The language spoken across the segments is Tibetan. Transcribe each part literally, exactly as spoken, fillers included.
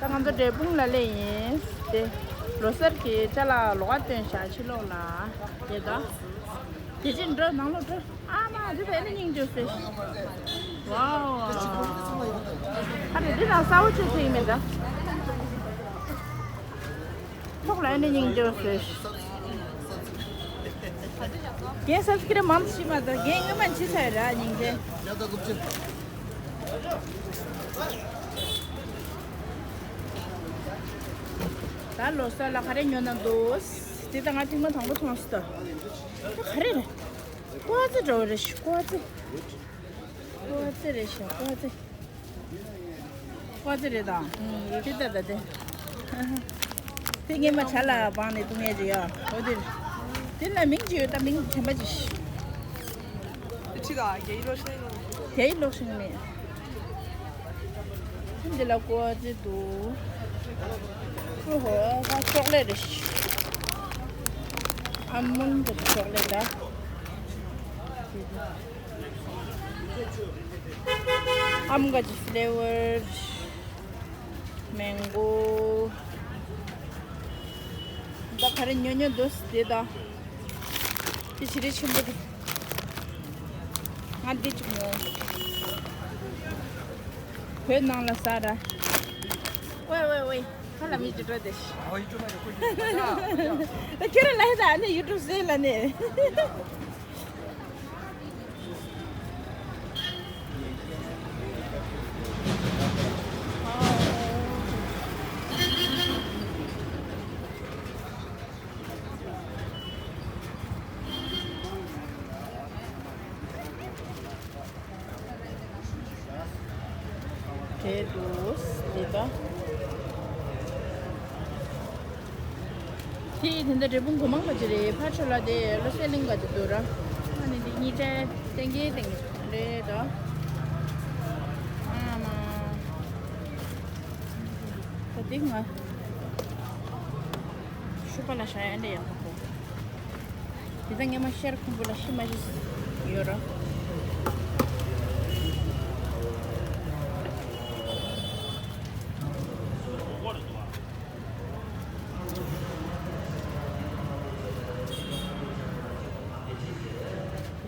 ད་ང་ཚོ་འབྲས་སྤུངས་ལ་སླེབས་ཡིན། དེ་ལོ་གསར་གྱི་ཅ་ལག་ལོགས་ཀ་བཏོན་བཞག་ཕྱི་ལོགས་ལ། དེ་ད་དེ་ཅི་འགྲོ་ནང་ལོགས་འགྲོ། ཨ་མ་དེ་ད་ཨེ་ནི་སྙིང་རྗེ་སོས། ཝའོ། ཨ་རེ་འདི་ན་གསར་པ་ཅིག་ཐེག་མེད་ད། ཐོག་ལ་ཨེ་ནི་སྙིང་རྗེ་སོས། རྒན་སབ་སི་ཀི་རབ་མང་ཤི་མ་ད་རྒན་སྔོན་མ་ཅི་ཚ་ར་སྙིང་རྗེ། ད་ལོ་གསར་ལ་ག་རེ་ཉོ་ན་འདུག་དེ་ད་ང་ཐེངས་མ་དང་པོ་མཐོང་སོང་ད། ད་ག་རེ་རེད། ཀོ་ཙེ་འགྲོ་རེད་ཤི་ཀོ་ཙེ། ཀོ་ཙེ་རེད་ཤི་ཀོ་ཙེ། ཀོ་ཙེ་རེད་ད། ཅི་ལྟ་ད་དེ། དེ་ངས་མ་ཆ་ལ་བང་ནས་བཏུང་ཡས་ཅི་ཡ། འོ་དེ་རེད། དེ་ལ་མིང་ཅི་ཡོད་ད་མིང་དྲན་པ་ཅི་ཤི། དེ་ཕྱི་ད་རྒྱ་ཡིག་ལོ་ཤེས་ཡོད། རྒྱ་ཡིག་ལོ་ཤེས་མེད། འདི་ལ་ཀོ་ཙེ་འདུག་ཨོ་ཧོ་ད་ཅོག་ལེ་རེད་ཤི། ཨ་མོན་གི་ཅོག་ལེ་ད། ཨམ་ག་ཅི་ཕི་ལེ་ཝར། མེང་གོ། ད་ག་རེ་ཉོ་ཉོ་འདུག་དེ་ད། དེ་ཞི་རི་ཆེན་པོ་དེ། ང་འདི་ཅིག་ཉོ། བོད་ནང་ལ་ཟ་ར། ཝེ་ཝེ་ཝེ། ཧ་ལ་མི་ཅི་འགྲོ་དེ་ཤི། ཨ་ཡུ་ཊུབ་མ་ཡོད་ཁུ་ཅི། ད་ཁྱོད་ར་ལ་ཧེ་ད་ཨ་ནི་ཡུ་ཊུབ་ཟེར་ལ་ནི། དེ་དུས་འདི་ད། དེ་དེ་འདྲ་འབྲས་སྤུངས་སྒོ་མང་པ་ཅིག་རེད། ཕར་ཕྱོགས་ལ་དེ་བློ་གསལ་གླིང་ག་དེ་འདུག་ར། ཨ་ནི་འདི་གཉིས་ཆ་ཏན་གྱི་ཏན་རེད་ད། ཨ་མ། ད་འདི་ང་ཤུ་པ་ལ་ཤ་ཡ་འདྲ་ཡག་པོ། དེ་ད་ངས་མ་ཤར་ཁུང་བུ་ལ་ཤི་མ་ཤི་ཡོད་ར། དེ་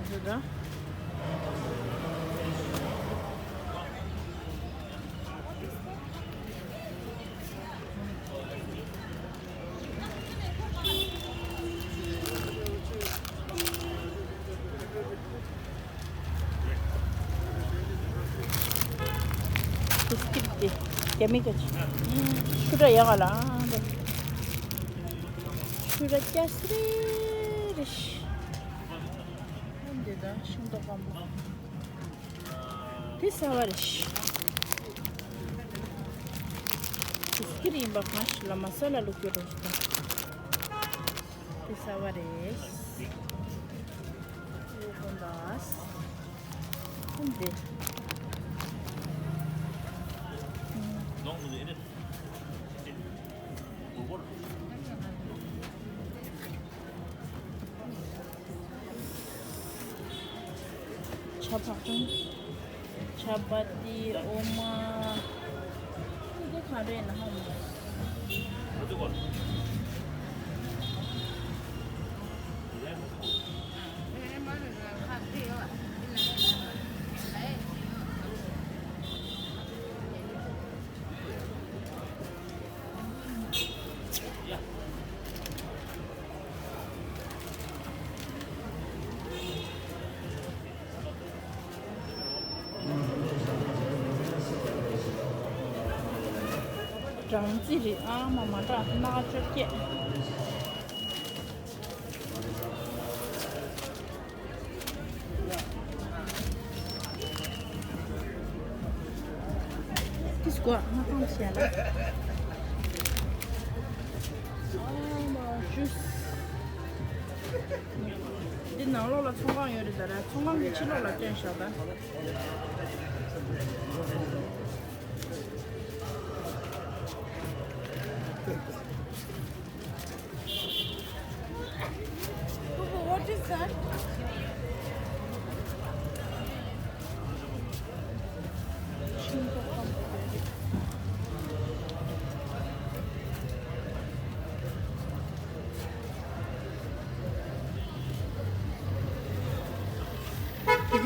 ཚོ་ད། ཁུ་སྐྱིབས་དེ་རྒྱ་མི་ག་ཅི། ཆུ་ར་ཡག་ག་ལ། ཆུ་ར་སྐྱ་སེར་རེ་ཤི། འདི་ད་ཤིང་ཏོག་སྐམ་པོ། དེ་གསར་པ་རེད་ཤི། དེ་སྐྱིད་ཡིན་པ་གང་ཞིག་ལ་མ་ས་ལ་བླུགས་ཡོད་རེད་ཤི། དེ་གསར་པ་རེད། དེ་ཀོན་དཱས། ཁུམ་དེ། ཆ་ཕག་ཅུང་། ཆ་པ་ཏི་འོ་མ། འདི་ག་རེ་ན་ཧ་མ། སྦྲང་རྩི་རེད་ཨ་མ། མ་འདྲ་སྣ་ཁ་བཅོ་བརྒྱད། ཏིས་གོ་ང་ཐང་ཤེ་ལ། ཨ་མ་ཇུས། འདི་ནང་ལོགས་ལ་ཚོང་ཁང་ཡོད་རེད་ད་ར། ཚོང་ཁང་གི་ཕྱི་ལོགས་ལ་སྟོན་ཤག་ད། What is that?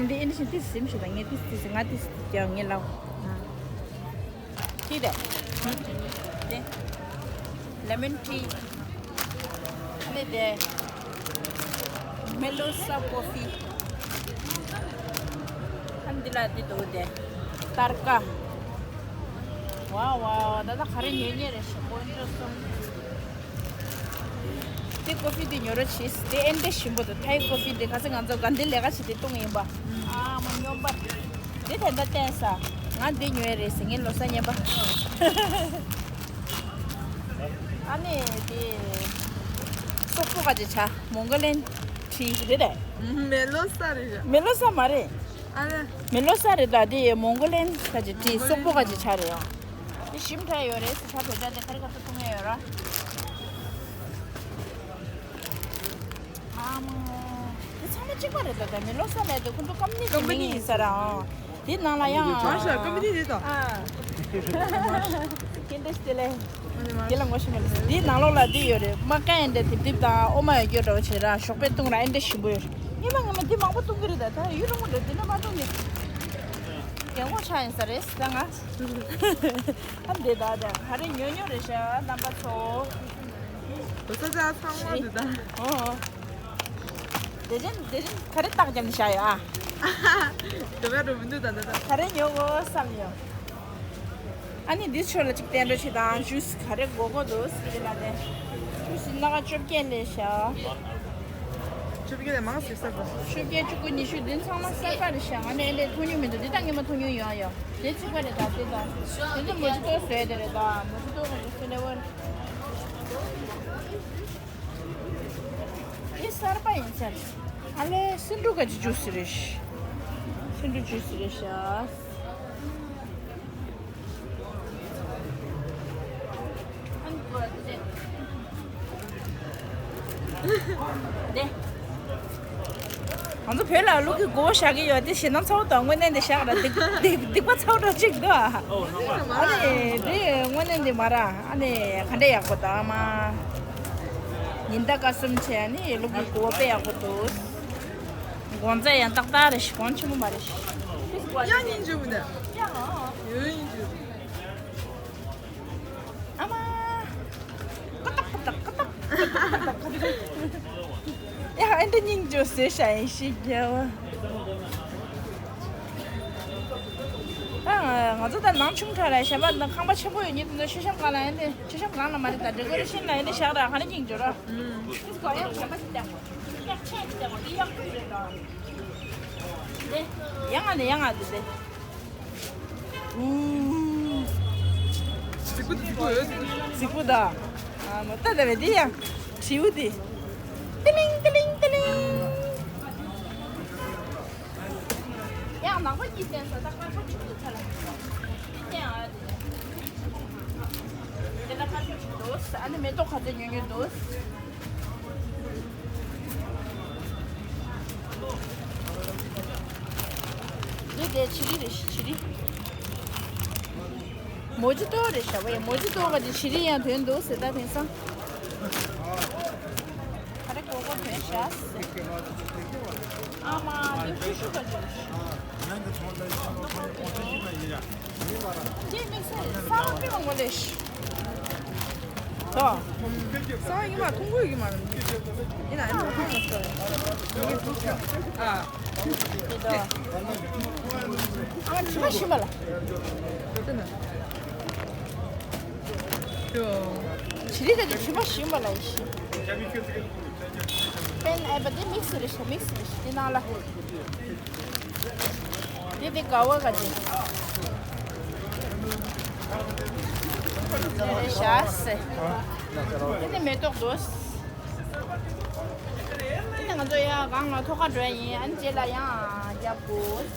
འདི་ཨིན་ཞིག་ཏིས་སིམ་ཞིག་དང་ངས་ཏིས་ཏིས་ང་ཏིས་ཀྱང་ངས་ལའོ། ཏི་དེ། དེ། ལེ་མོན་ཏི། ཨ་ནི་དེ། མེ་ལོ་ས་ཀོ་ཕི། ཨ་ནི་འདི་ལ་འདི་འདུག་དེ། སྟར་ཀ། ཝའོ་ཝའོ། ད་ལྟ་ག་རེ་ཉོས་ཉོས་རེད་ཞིམ་པོ་འདྲ་སོང་། དེ་ཀོ་ཕི་དེ་ཉོ་རོགས་བྱེད། དེ་ཨེ་འདྲ་ཞིམ་པོ་འདུག་ཐའི་ཀོ་ཕི་དེ་ཁ་སང་ང་ཚོ་དགའ་ལྡན་ལས་ཀ་བྱེད་དེ་བཏུང་ཡིན་པ། ཨ་མ་སྨྱོན་པ། དེ་དེ་འདྲ་བསྟན་ས། ང་འདི་ཉོས་རེད་ཟེར། ངའི་ལོ་གསར་རྔན་པ། ཨ་ནི་དེ། སོག་པོ་ག་ཅེ་ཆ་མོང་གོ་ལན་ཁྲི་རེད་དེ། མེ་ལོ་ས་རེད་ཤག་མེ་ལོ་ས་མ་རེད། ཨ་ལེ། མེ་ལོ་ས་རེད་ད། དེ་མོང་གོ་ལན་ག་ཅེ་ཁྲི་སོག་པོ་ག་ཅེ་ཆ་རེད་ཡང་། དེ་ཞིམ་དྲགས་ཡོད་རེད་ཟེར། ད་བོད་ཇ་དེ་ག་རེ་ག་ཚོད་འཐུང་ཡ་ཡོད་ར། ཨ་མ། དེ་ཚང་མ་གཅིག་པ་རེད་ད། ད་མེ་ལོ་ས་མེད་དེ་ཁོ་ཚོ་ཀམ་ནི་གི་མིང་ཡིན་ས་ར། ཨང་། དེ་ནང་ལ་ཡང་། མ་ཤ་ཀམ་ནི་རེད་ད། ཨ། ཁྱེད་འདྲ་ཞིག་དེ་ལས། དེ་ལ་ངོ་ཤེས་མ་ལ་དེ་ནང་ལོགས་ལ་དེ་ཡོད་རེད། མ་ཀ་ཡན་འདྲ་དེབ་དེབ་དང་ཨོ་མ་ཡོད་རྒྱུ་འདྲ་བོ་བྱེད་ར། ཞོགས་པའི་བཏུང་ར་ཨེ་འདྲ་ཞིམ་པོ་ཡོད་རེད། ངས་མ་ངས་མ་དེ་མང་པོ་བཏུང་གི་རེད་ད། ད་ཡུལ་རོང་པོ་འདྲ་དེ་འདྲ་མ་བཏུང་ནི། རྒན་གོག་ཆགས་ཡིན་ས་རེད་ད་ང་། ཨ་འདི་ད་ད་ག་རེ་ཉོ་ཉོ་རེད་ཤག་རྣམ་པ་ཚོ། ས་ཆ་ཚང་མ་འདི་ད། ཨོ། དེ་རིང་དེ་རིང་ག་རེ་རྟགས་བརྒྱབ་ནས་བཞག་ཡོད་ཨ། དེ་བས་འགྲོ་མི་འདུག་ད་ད་ད། ག་རེ་ཉོ་དགོས་བསམ་ཡོད། ཨ་ནི་འདི་ཚོ་ལ་གཅིག་བསྟན་འགྲོ་བྱེད་དང་། ཇུས་ག་རེ་དགོས་དགོས་འདུག་ཟེར་ལ་ནས། ཇུས་སྣ་ཁ་བཅོ་བརྒྱད་ལས་བཞག་བཅོ་བརྒྱད་ལས་མང་ཟེར་ས་དང་། བཅོ་བརྒྱད་བཅུ་དགུ་ཉི་ཤུ་འདི་ཚང་མ་གསར་པ་རེད་ཤག་ང་ནི་ཨེ་འདྲས་མཐོང་མྱོང་མི་འདུག་འདི་ད་ངས་མ་མཐོང་མྱོང་ཡོང་ཡོད། དེ་གཅིག་པ་རེད་ད། དེ་ད་དེ་ཚོ་མོ་ཇི་ཏོ་བཟོས་དེ་རེད་ད། མོ་ཇི་ཏོ་གི་ཇུས་ལེ་ཝལ། དེ་གསར་པ་ཡིན་ས་རེད། ཨ་ལས་སེ་འབྲུ་ག་ཅི་ཇུས་རེད། སེ་འབྲུ་ཇུས་རེད་ཤག་དེ། ང་ཚོ་བོད་ལ་ལུག་གི་མགོ་བོ་བཞག་གི་ཡོད་དེ། ཞེད་སྣང་ཚ་བོ་དང་། དངོས་གནས་དེ་བཞག་ལ་སྡིག་སྡིག་སྡིག་པ་ཚ་བོ་འདྲ་ཅིག་འདུག་ཨ། ཨ་ནི་དེ་དངོས་གནས་དེ་མ་ར། ཨ་ནི་ག་འདྲ་ཡག་པོ་འདུག་ཨ་མ། ཉིན་ཟླ་སྐར་གསུམ་བྱས་ནི་ལུག་གི་མགོ་བོ་དཔེ་ཡག་པོ་འདུག་དགོང་ཚད་ཡང་ཏག་ཏག་རེད་ཤག་གོང་ཆེན་པོ་མ་རེད་ཤག་ཡང་སྙིང་རྗེ་པོ་འདུག་ཡང་། ཡང་སྙིང་རྗེ་པོ། ཨ་མ། ཀ་ཏག་ཀ་ཏག་ཀ་ཏག་ཀ་ཏག་ཀ་ཏག་ཡ་ཨེ་འདྲ་སྙིང་རྗེ་བཟོས་ཤག་ཡིན་ཤིག་རྒྱལ་བ། ཨ་ང་ཚོ་ད་ནང་ཆུང་དྲགས་རེད། གཞན་པ་ན་ཁང་པ་ཆེན་པོ་ཡོད་ཉིད་དུ་ན། མཆོད་བཤམས་སྒང་ལ་ཨེ་འདྲ། མཆོད་བཤམས་སྒང་ལ་མ་རེད་ད། ཌེ་ཀོ་རེ་ཤན་ལ་ཨེ་འདྲ་བཞག་ར། ག་རེ་སྙིང་རྗེ་ར། ཨ་ཡག་གཞན་པ་ཞིག་བཏང་བ། ཡག་ཆེན་ཞིག་བཏང་བ། འདི་ཡག་པོ་རེད་ད། འདི་ཡང་ང་ནས་ཡང་ང་འདི་འདི། ཨུ། རྫིག་པོ་རྫིག་པོ་ཡོད། རྫིག་པོ་ད། ཨ་མ་ད་ད་བས་འདི་ཡང་། བྲིའུ་འདི། ཏི་ལིང་ཏི་ལིང་ཏི་ལིང་། ཡང་ནག་པོ་གཉིས་བསྟན་ས་ད་ཁ་ཁ་ཆུ་ཚ་ལ། འདི་བསྟན་ཨ། འདི་ད་ཁ་ཆུ་ཆུ་འདུག་ཨ་ནི་མེ་ཏོག་ག་ཚོད་ཉོ་ཉོ་འདུག་འདི་དེ་བྱི་རིལ་རེད་ཤག་བྱི་རིལ། མོ་ཇི་ཏོ་རེད་ཤག་བས། མོ་ཇི་ཏོ་ག་དེ་བྱི་རིལ་ཡང་ཐོན་འདུག་ཟེར། ད་དེང་སང་ག་རེ་གོ་གོ་ཐོན་ཤག་ཟེར། ཨ་མ་དེ་ཤུ་ཤུ་ག་དེ། དེ་དམིགས་བསལ་ས་ར་པི་མ་ངོ་ལེ་ཤི། ད། ས་ཡིན་མ་ཐུང་གོ་ཡིན་མ། ཡིན་ན་ཡིན་མ་ཐུང་གོ་ས། ཨ། དེ་ད། ཨ་ཕྱི་མ་ཤི་མ་ལ། དེ་ན། དེ། ཕྱི་རིལ་ག་དེ་ཕྱི་མ་ཤི་མ་ལ་ཡིན་ཤི། པན་ཨེ་པ་དེ་དམིགས་བསལ་རེད་ཤག་དམིགས་བསལ་རེད་ཤག་དེ་ནང་ལ། དེ་དེ་ག་བ་ག་དེ། དེ་རེད་ཤག་ཟེར། དེ་དེ་མེ་ཏོག་དོ། དེ་དེ་ང་ཚོ་ཡང་གང་ལ་ཐོག་ཁ་འགྲོ་ཡ་ཡིན། ཨ་ནི་རྗེས་ལ་ཡང་རྒྱབ་དགོས།